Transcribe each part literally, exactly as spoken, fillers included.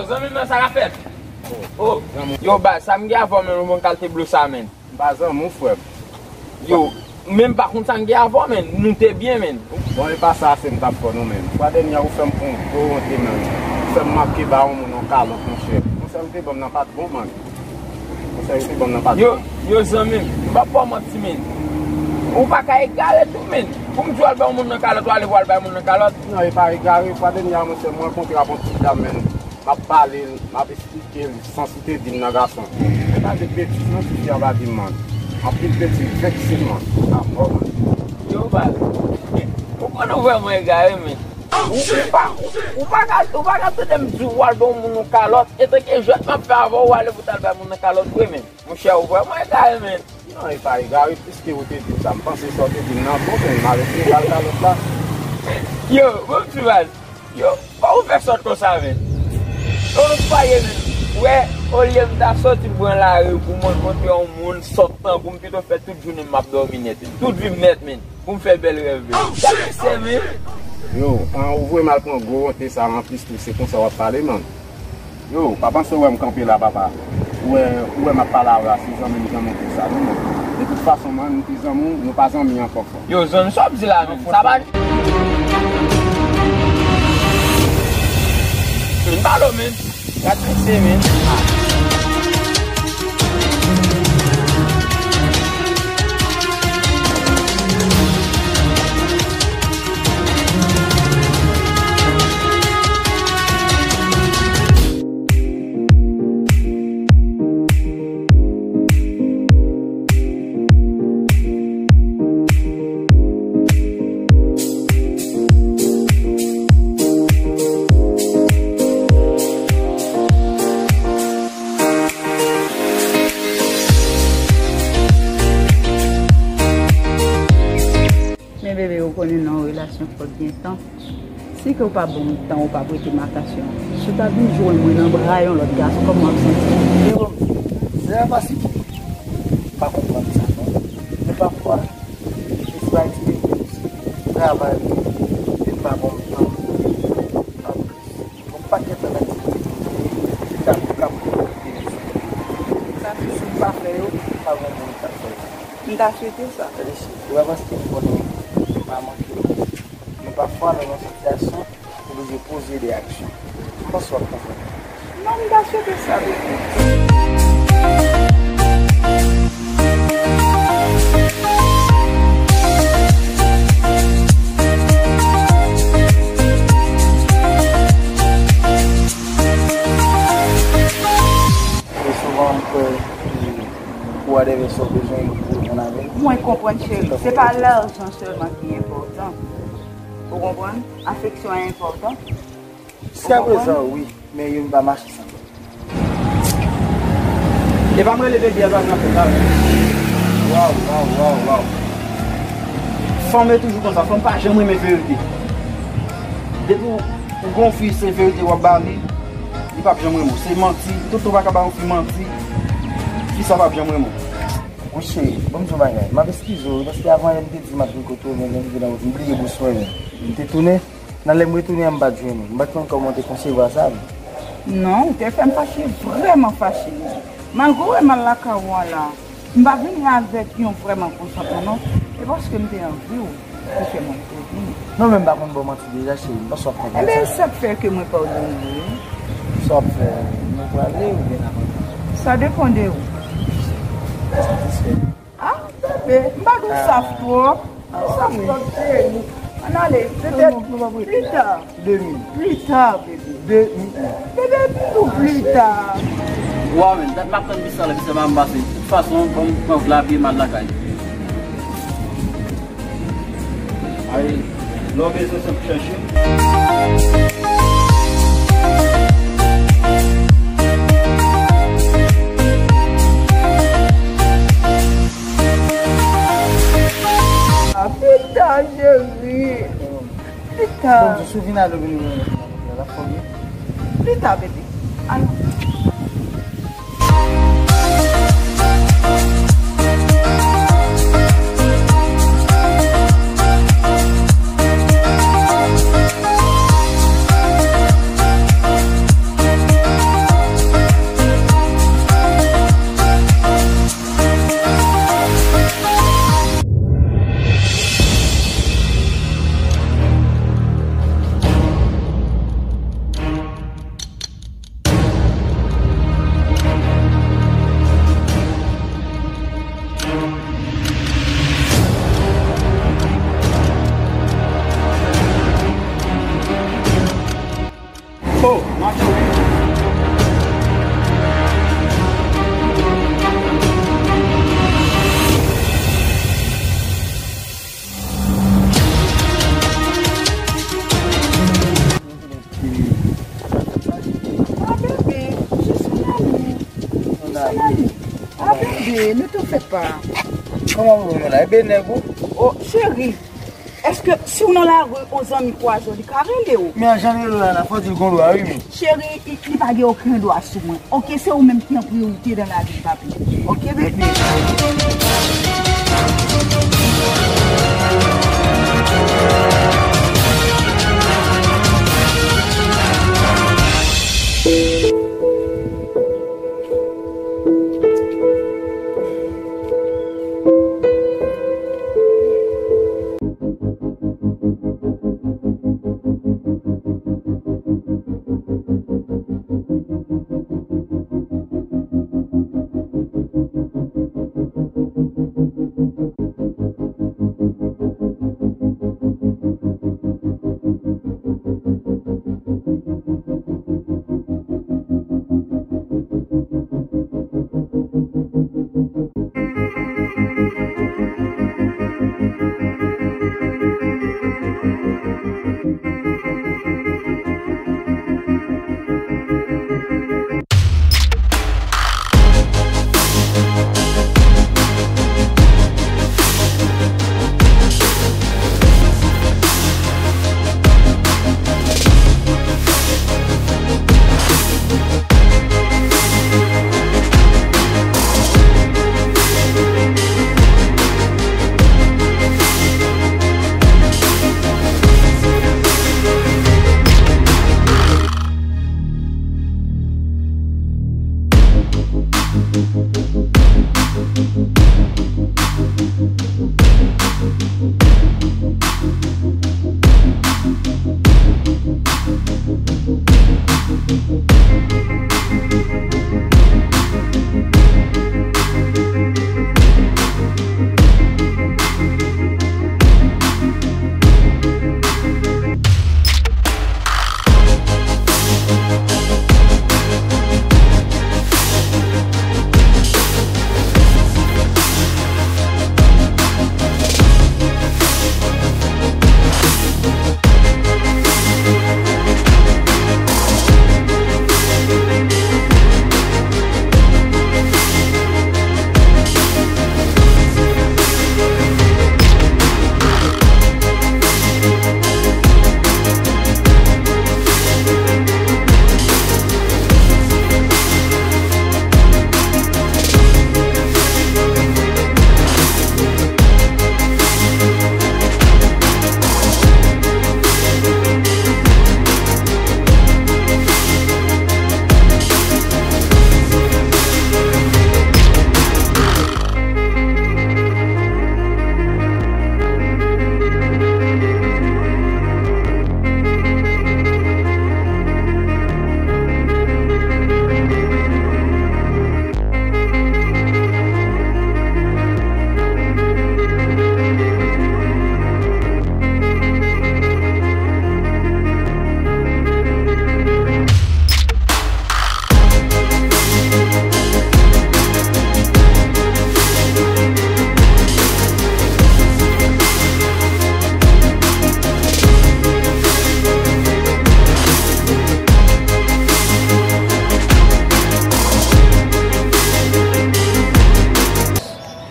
Zanmi m nan, sa k ap fèt? Oh, yo, baz, sa m gen avè w, men, bon, kalite blo sa, men. M pa zanmi w, frè m. Yo, men m pa konn sa m gen avè w, men. Nou te byen, men. Bon, e pa sa se m t ap fè w, non, men. Fwa dènyè a, ou fè m pran yon gwo wonte, men. Ou fè m manke ba yon moun yon kalòt, monchè. Konsèy ou te ban m nan pa t bon, man. Konsèy ou te ban m nan pa t bon. Yo, zanmi m, m p ap ba w manti, men. Ou pa ka egare tou, men. Pou m di w al bay yon moun nan kalòt, w ale w al bay moun nan kalòt. Non, e pa egare. Fwa dènyè a, monchè, m rankontre ak yon ti dam, men. M ap pale l, m ap esplike l sans li te di m nan, gason. Mwen pa de betiz non, tifi a pa di m, man. Anpil betiz, vekse m, man. Amò, man. Yo, baz. Ou konn ou vrèman egare, men. Ou, ou pa, ou pa ka, ou pa ka tande m di w al ban yon moun yon kalòt, etanke jwèt m ap fè avè w, ou ale pou t al bay moun nan kalòt vre, men. Monchè, ou vrèman egare, men. Non, e pa egare, piske ou te di m sa, m panse sa w te di m nan bon, men, m ale pou m al kalòt la. Yo, bon ti baz. Yo, pa ou fè sòt konsa, men. Ou pa ye, men. Wè, olye m ta sòti pran lari pou mwen kontre yon moun sòt tankou m, pito fè tout jounen m ap dòmi nèt, men. Tout vi m nèt, men. Pou m fè bèl rèv, men. Gade se, men. Yo, an, ou voye m al pran gwo wonte sa anplis tou, se konsa w ap pale, man. Yo, pa panse w wè m kanpe la, papa. Ou wè, ou wè m ap pale avè w a, se zanmi m, zanmi w konsa, non, men. De tout fason, man, m te zanmi w, nou pa zanmi ankò, frè. Yo, zanmi, sa w ap di la, men? Sa pa. Men, pale, men. Gad mesye, men. Men bebe, ou konnen nan yon relasyon fòk gen tan. Si ke w pa ban m tan, ou pa prete m atansyon, si w ta vin jwenn mwen nan bra yon lòt gason, kòman w ap santi w? Yo, se pa si m pa konprann sa, non. Men pafwa, se pa eksperyans, travay, li pa bon tan. Yon pakèt lòt aktivite ki ta pou kapab ede nou. Sa tou, si m pa fè yo, pa gen moun k ap fè yo. M ta swete sa. Tande cheri, ou wè paske m konnen m pa manke w, men pafwa nan yon sitiyasyon, ou oblije poze de aksyon. M panse w ap konprann. Non, m ta swete sa, bebe. E souvan, m kwè, ou a de sa w bezwen pou reponn avè l. Mwen konprann, cheri. Se pa lajan sèlman ki enpòtan. Ou konprann? Afeksyon an enpòtan. Jiskaprezan, wi, men youn pa mache san lòt. Epa m rele bebe a, sa nan fè la. Waw, waw, waw, waw. Fanm e toujou konsa, fanm pa janm renmen verite. Depi w, ou gon fi, se verite w ap ba li, li p ap janm renmen w. Se manti, toutan w pa ka ba yon fi manti, fi sa p ap janm renmen w. Wi cheri, ban m di w yon bagay. M ap eskize w, wi, paske avan yè m te di m ap vin kote w, men lè m rive nan wout, m bliye bous mwen, men m te tounen. Nan lè m retounen an, m pa t jwenn ou. M pa t konn kòman w te konsevwa sa, men. Non, ou te fè m fache, vrèman fache. Malgre w wè m al lakay ou an la, m pa vini avèk yon vrèman konsantman, non. E paske m te anvi w, ki fè mwen te vini. Non, men m pa konn ba w manti deja, cheri. M panse w ap konprann sa. Enben, sa k fè ke mwen padone w, wi. Sa w ap fè, nou prale oubyen n ap antre? Sa depann de ou. Satisfè. Ah, bebe, m pa gen saf twòp. Saf twòp, cheri. Ann ale, petèt pita. Pita, bebe. Bebe, pito pita. Waw, men, dat m ap tann bis la, bis la pa janm pase. De tout fason, ban m pran wout la, epi m al lakay. Ay, lè w bezwen sa, m chèche. Ah, pita, cheri. Pita. Bon, si w vin ale, w vin wè mwen la, la fòm. Pita, bebe. Al. Oh, mache wi. Ah, bebe, jis yon ami. Jis yon ami. Ah, bebe, ne te fais pas. Kòman w ye la? E ben nèg ou? Oh, cheri, èske si w nan lari, yon zanmi kwaze w, li ka rele w? Men jan l rele w la, la fò di l gon dwa, wi, men. Cheri, li, li pa gen okenn dwa sou mwen. Oke, se ou menm ki an priyorite nan lavi m, papi. Oke, bebe.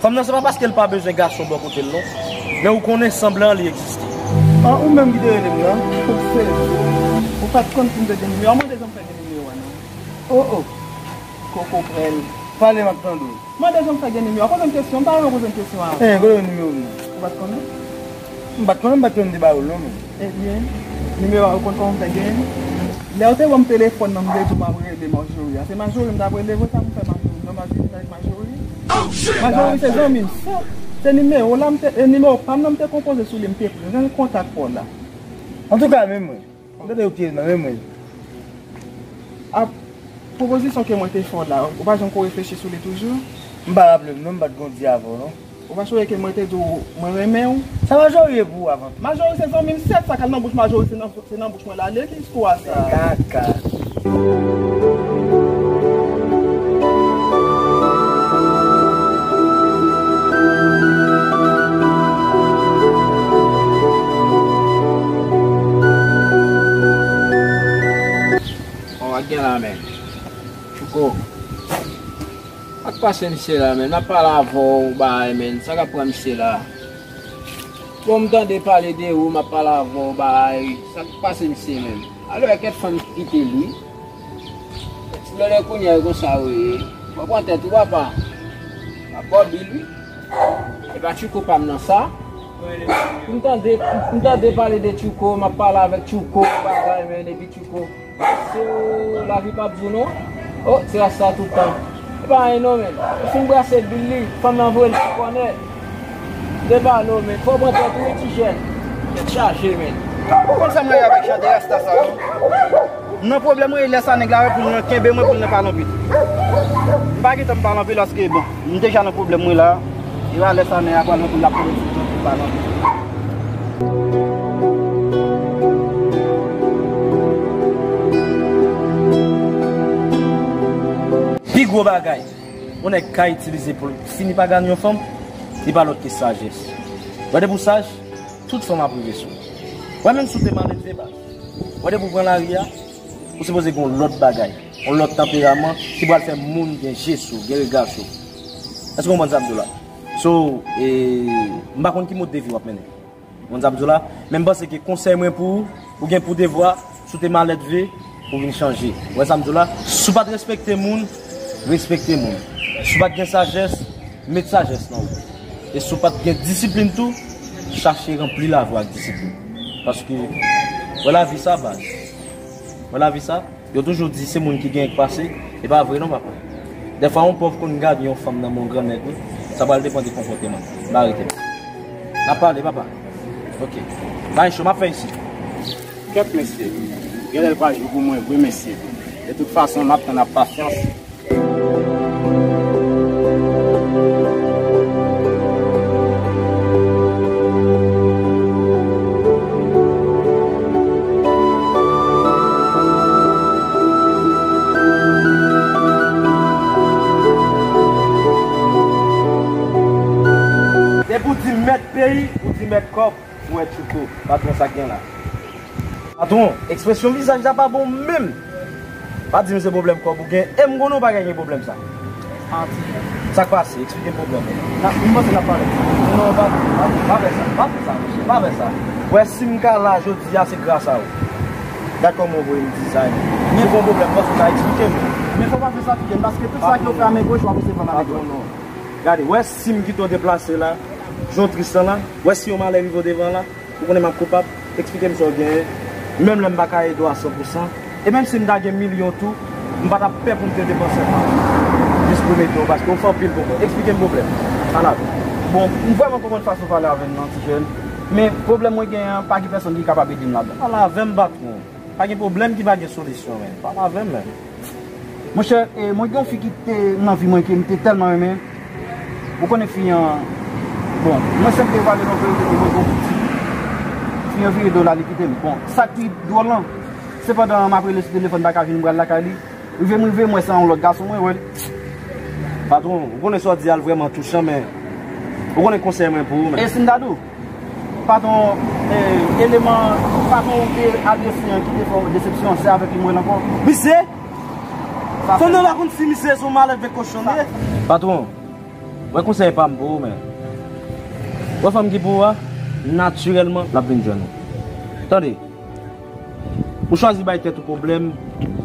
Fanm nan, se pa paske l pa bezwen gason bò kote l non. Men ou konnen sanblan an li egziste. An, ou menm ki te rele m nan? Ou sezi. Ou pa t konn si m te gen nimewo a, mande jan m fè gen nimewo a non. Oh, oh. Koko prèl. Pale, m ap tande w. Mande jan m fè gen nimewo a. Poze m kesyon, m pa renmen poze m kesyon a. Eh, kote w nimewo m nan? Ou pa t konnen? M pa t konnen, m pa t konnen m te ba ou l non, men. Ebyen, nimewo a, ou konn kòman m fè gen? Lè w te ban m telefòn nan, m te di w m ap rele Marjorie a. Se Marjorie m t ap rele vre, sa pou m fè Marjorie? Non, m ap viv avèk Marjorie. Marjorie se zanmi m, sèt. Se nimewo la, m te, e nimewo pa m nan m te konpoze sou li, m te pran kontak pa w la. Antouka, men mwen. Gade yo pye nan men mwen. A pwopozisyon ke mwen te fè w la, ou pa janm ko reflechi sou li toujou? M pa raple m non, m pa t kondi avè w non. Ou pa sonje ke mwen te di w mwen renmen w? Sa Majori ye pou ou avan tou? Majori se zanmi m sèt, sa k al nan bouch Majori se nan, se nan bouch mwen l ale, ki istwa sa? Men kaka. Bon, ak gen la, men. Chouko. Sa k pase misye la, men? M ap pale avè w, bagay, men. Sa k ap pran misye la? Bon, m tande pale de ou, m ap pale avè w, bagay. Sa k pase misye, men? Alò, e kèk fanm ki kite l, wi. Ti lè kounye a, e konsa, wi. Mwen pran tèt ou, papa. M ap ba w bil, wi. E pa Tchouko pa m nan sa. M tande, m tande pale de Tchouko, m ap pale avèk Tchouko, bagay, men, epi Tchouko. Se lavi p ap di w non. Oh, se rasta tout tan. E pa anyen non, men. Ou fin brase bil li, fanm nan voye l sou kònè. Devalo, men. Fò w pran tèt ou, wi, ti jèn. Tèt chaje, men. Ou konn sa mwen avèk jan de rasta sa, non? M nan pwoblèm, mwen, lè sa nèg la wè pou l nan kenbe mwen, pou l nan pale anpil. M pa gentan m pale anpil, paske, bon, m deja nan pwoblèm, mwen, la. E pa lè sa nèg la pral nan pou l ap pale anpil, pale anpil. Pi gwo bagay yon nèg ka itilize pou l fini pa gade yon fanm, li pa lòt ke sajès. Wè, depi w saj, tout fanm ap rive sou ou. Wè, menm si w te maledve, baz. Wè, depi w pran lari a, ou sipoze gen yon lòt bagay, yon lòt tanperaman ki pral fè moun gen je sou w, gen rega sou w. Èske w konprann sa m di w la? So, e, m pa konn ki mòd de vi w ap mennen. Ou konn sa m di w la? Men m panse ke konsèy mwen pou ou, ou gen pou devwa, si w te maledve, pou w vin chanje. Ou wè sa m di w la? Si w pa t respekte moun, respekte moun. Si w pa t gen sajès, met sajès nan ou. E si w pa t gen disiplin tou, chache ranpli lavi w ak disiplin. Paske, wè lavi sa, baz. Wè lavi sa, yo toujou di se moun ki genyen k pase. E pa vre non, papa. Dèfwa, yon pòv konn gade yon fanm nan men yon gran nèg, wi. Sa pral depann de konpòteman l. M arete. N ap pale, papa. Ok. Bay cho, m ap fè isit. Kèt, mesye. Genlè l pral jou pou mwen vre, mesye. De tout fason, m ap tann ak pasyans. Depi w di mèt peyi, ou di mèt kòb. Ou wè Tchouko, patwon, sa k gen la? Patwon, ekspresyon vizaj la pa bon menm. Pa di m se pwoblèm kòb ou gen, e m konnen w pa ka gen pwoblèm sa. Manti. Sa k pase? Eksplike m pwoblèm ou. N ap, m panse n ap pale. Non, pa, pa, pa fè sa, pa fè sa, mesye, pa fè sa. Wè, si m ka la jodi a, se gras a ou. Gad kòman w voye m di sa, men se yon pwoblèm, fòk ou ka eksplike m. Men fò w pa fè sa, Tchouko, paske tout sa ke w fè a men goch, w ap resevwa l a men dwat. Patwon, non. Gade, wè, si m kite w deplase la, jan w tris lan la, wè, si yon malè rive w devan la, ou konnen m ap koupab, eksplike m sa w genyen, menm lè m pa ka ede w a san pou san, e menm si m ta gen milyon tou, m pa t ap pè pou m te depanse l pa m, jis pou m ede w, paske w fè anpil pou mwen. Eksplike m pwoblèm. Ala. Bon, m vrèman konprann fason w pale avè m nan, ti jèn, men pwoblèm mwen genyen an, pa gen pèsonn ki kapab ede m ladan. Pale avè m, patwon. Pa gen pwoblèm ki pa gen solisyon, men. Pale avè m, men. Monchè, e, mwen gen yon fi ki te nan vi mwen ke m te tèlman renmen. Ou konnen fi an, bon, mwen sèl te pale nan verite ke mwen gen yon pitit. Fi an vire do l al, li kite m. Bon, sa k pi dwòl lan, se pandan m ap rele sou telefòn, m pa ka vin pral lakay li. Rive m rive, m wè se yon lòt gason, mwen wè l. Patwon, ou konnen sa w di a l vrèman touchan, men ou konnen konsèy mwen pou ou, men. E si m ta di w, patwon, e, eleman, patwon ou te adrese an ki te fè w desepsyon an, se avèk li m wè l ankò. Misye? Sa fè. Fanm nan pa konn si misye se yon malèt vye kochon li ye. Patwon, wè konsèy pa m pou ou, men. Wè fanm ki pou ou a, natirèlman, l ap vin jwenn ou. Tande. Ou chwazi bay tèt ou pwoblèm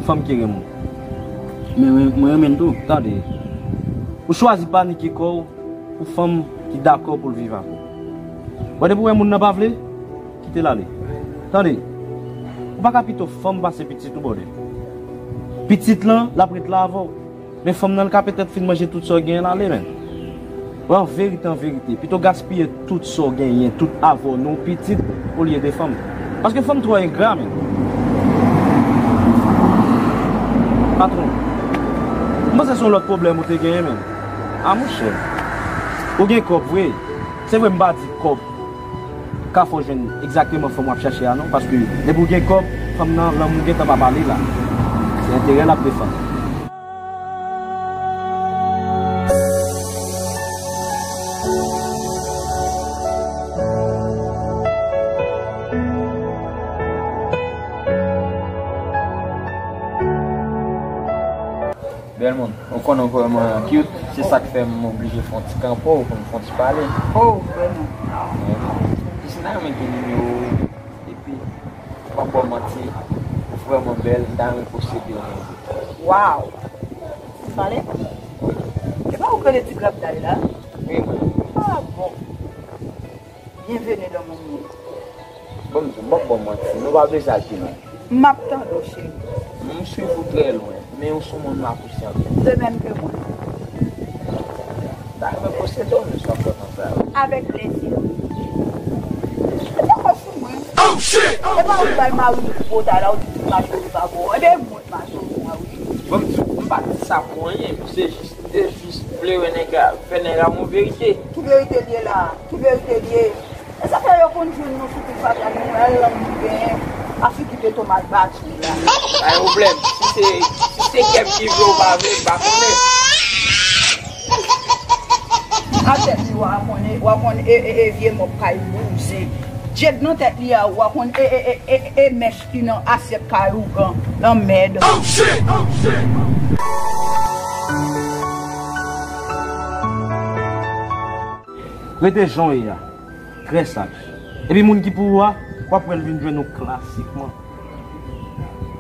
fanm ki renmen w. Men mwen, mwen renmen l tou. Tande. Ou chwazi panike kò w pou fanm ki dakò pou l viv avè w. Wè, depi w wè moun nan pa vle, kite l ale. Tande. Ou pa ka pito fanm pase pitit ou, brother. Pitit lan, l ap ret la avè w. Men fanm nan, l ka petèt fin manje tout sa w genyen l ale, men. Wè, an verite, an verite, pito gaspiye tout sa w genyen, tout avè w, nan yon pitit, olye de fanm. Paske fanm twò engra, men. Patwon, m panse se yon lòt pwoblèm ou te genyen, men. A, monchè. Ou gen kòb vre. Se vre, m pa di kòb ka fè w jwenn egzakteman fanm w ap chache a non, paske depi w gen kòb, fanm nan, lanmou gentan pa pale la. Enterè l ap defann. Bèl moun, ou konnen w vrèman cute, se sa k fè m oblije fè yon ti kanpe w pou m fè yon ti pale. Oh, vrèman. Jis m ta renmen gen nimewo w, epi m p ap ba w manti, ou vrèman bèl, m ta renmen posede w yon jou. Waw! Pale? E pa ou k rele ti grabday la? Wi, mwen. Ah bon. Byenveni nan monn mwen. Bon, m di w, m p ap ba w manti, nou pa bezwen al pi lwen. M ap tande w, cheri. M swiv ou trè lwen, men ou sou moun m apresye anpil. De menm ke mwen. M ta renmen posede w, men sa w fè konsa. Avèk plezi. E pa fè sou mwen. E pa ou bay mari nou pou bota la, ou di tout majori pa bon. Ebyen, mwen majori a, wi. Bon, m di w, m pa di sa pou anyen, m se jis, m te jis vle wè nèg la, fè nèg la yon verite. Ki verite l ye la? Ki verite l ye? E sa fè yo konn jwenn nou sou tout fatra nou, wè lang nou genyen, a figi de tomat bati la. Pa gen pwoblèm. Si se, si se kè m ki vle w pa vle, m pa konnen. A tèt li, w a konn, w a konn e, e, e vye mòp kay bouzen. Djed nan tèt li a, w a konn e, e, e, e, e mèch ki nan asyèt kay ougan. Lanmèd. Rete jan w ye a. Trè saj. Epi moun ki pou ou a, w ap wè l vin jwenn ou klasikman.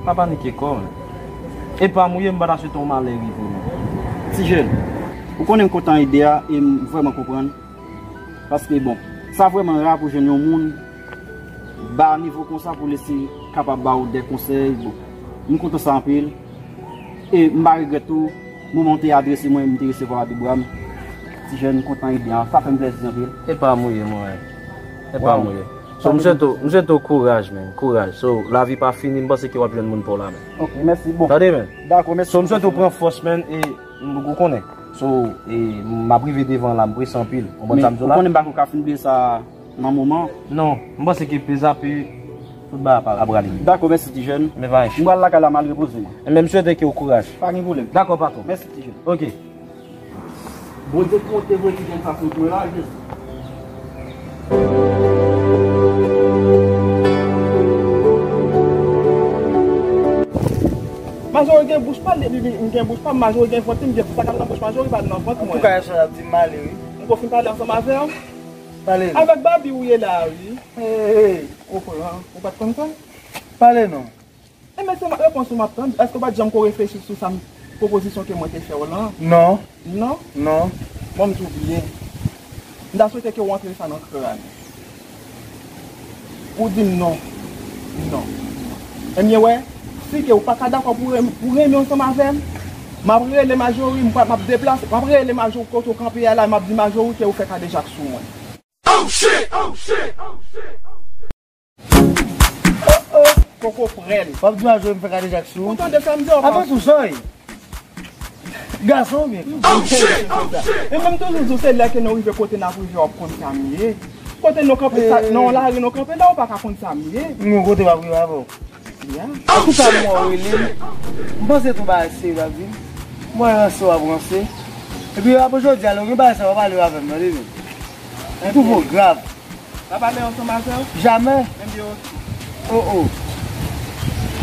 Pa panike kò w, men. Epa m ou ye, m pa ta swete yon malè rive w, non. Ti jèn, ou konnen m kontan ide a e m vrèman konprann. Paske, bon, sa vrèman ra pou jwenn yon moun ba nivo konsa pou l esi kapab ba ou de konsèy. Bon, m kontan sa anpil. E m pa regrèt tou, moman w te adrese mwen, m te resevwa l a de bra m. Ti jèn, m kontan ide a. Sa fè m plèzi anpil. Epa m ou ye, mwen. Epa m ou ye. So, m swete w, m swete w kouraj, men. Kouraj. So, lavi pa fini, m panse ke w ap jwenn moun pa w la, men. Ok, mèsi. Bon. Tande, men. Dakò, mèsi. So, m swete w pran fòs, men, e m, ou konnen. So, e m ap rive devan la, m prese anpil. Ou konprann sa m di w la? Ou konnen m pa ka fin bliye sa nan moman. Non, m panse ke peza pe tout bagay ap rale. Dakò, mèsi ti jèn. Men pa enchi. M pral lakay la, m al repoze mwen. Enben, m swete ke w kouraj. Pa gen pwoblèm. Dakò, patwon. Mèsi ti jèn. Ok. Bondye konte vre ki gen sa sou mwen la, Jezi. Majori gen bouch pa l, li, li, li gen bouch pa m, Majori gen vant li, m gen sa k ap nan bouch Majori pa nan vant mwen. Antouka, yè swa l ap di m ale, wi. M ko fin pale ansanm avè w. Pale non. Avèk Babi ou ye la, wi. Hey, hey. Ou pran, ou pa t konn sa? Pale non. Enben, se repons ou m ap tann. Èske w pa t janm ko reflechi sou sa m, pwopozisyon ke mwen te fè w lan? Non. Non? Non. Bon, m di w byen. M ta swete ke w antre sa nan kràn ou. Ou di m non. Non. Ebyen, wè, si ke w pa ka dakò pou renmen, pou renmen ansanm avè m, m ap rele Majori, m pa, m ap deplase, m ap rele Majori kote w kanpe a la, m ap di Majori ke w fè kadejak sou mwen. Oh, shit! Oh, shit! Oh, shit! Oh, shit! Oh, oh, koko prèl. W ap di Majori m fè kadejak sou ou? Ou tande sa m di w? Avan tou, soy. Gason oubyen? Oh, shit! Oh, shit! E menm toujou di w, se lè ke nou rive kote n ap rive, w ap konn sa m ye. Kote nou kanpe, sa, nan yon lari nou kanpe la, ou pa ka konn sa m ye. M gon kote w ap rive avè w. Ya. Antouka, m wè w rele m. M panse tou bagay serye w ap di m. M wè ranse w ap ranse. Epi apre jodi a, lè w gen bagay sa, w ap pale avè m, tande byen. Tou vo grav. Pa pale ansanm avè w? Jamè. Menm yo. Oh, oh.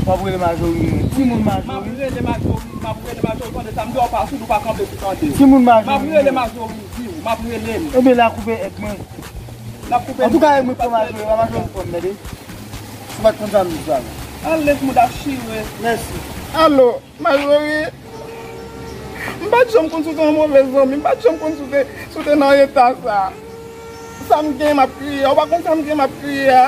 W ap rele Majori, timoun Majori. M ap rele Majori, m ap rele Majori, tande sa m di w pa sou, ou pa kanpe pou tande. Timoun Majori. M ap rele Majori, di w, m ap rele l. Ebyen, l a koupe èg mwen. L ap koupe. Antouka, e mwen pran Majori, pa Majori pran m, tande. Ou pa t konn sa m di sa, non. Ale, mouda chire. Mèsi. Alo, Majori. M pa t janm konn si w te yon move zanmi. M pa t janm konn si w te, si w te nan eta sa. Sa m gen, m ap kriye a. Ou pa konn sa m gen, m ap kriye a.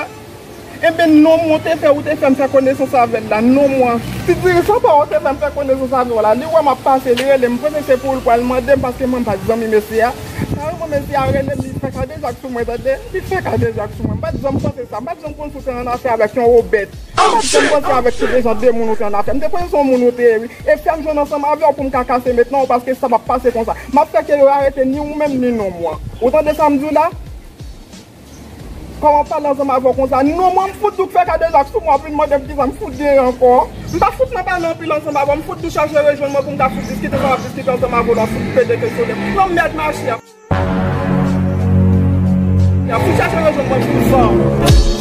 Enben, nonm ou te fè, ou te fè m fè konesans avè l la. Nonm ou an. Ti dirijan pa ou te fè m fè konesans avè w la. Li wè m ap pase, li rele m. M panse se pou l pral mande m, paske mwen m pa t zanmi mesye a. Kareman, mesye a rele m, li fè kadejak sou mwen, tande. Li fè kadejak sou mwen. M pa t janm panse sa. M pa t janm konn si w te annafè avèk yon Wobèt. M pa t janm panse avèk ki jan de moun ou te annafè. M te panse se yon moun ou te ye, wi. E fè m jwenn ansanm avè w pou m ka kase mentnan, paske sa p ap pase konsa. M ap fè ke yo arete ni ou menm, ni nonm ou an. Ou tande sa m di w la? Kòman pale ansanm avè w konsa? Non, mwen m fout dou k fè kadejak sou mwen, ap vin mande m kisa m fout genyen ankò. M pa fout nan pale anpil ansanm avè w, m fout dou chache rejwenn mwen pou m ka fout diskite sa m ap diskite ansanm avè w, la fout pete ke sou lè. Lanmèd mache. Ya fout chache rejwenn mwen pou zanm.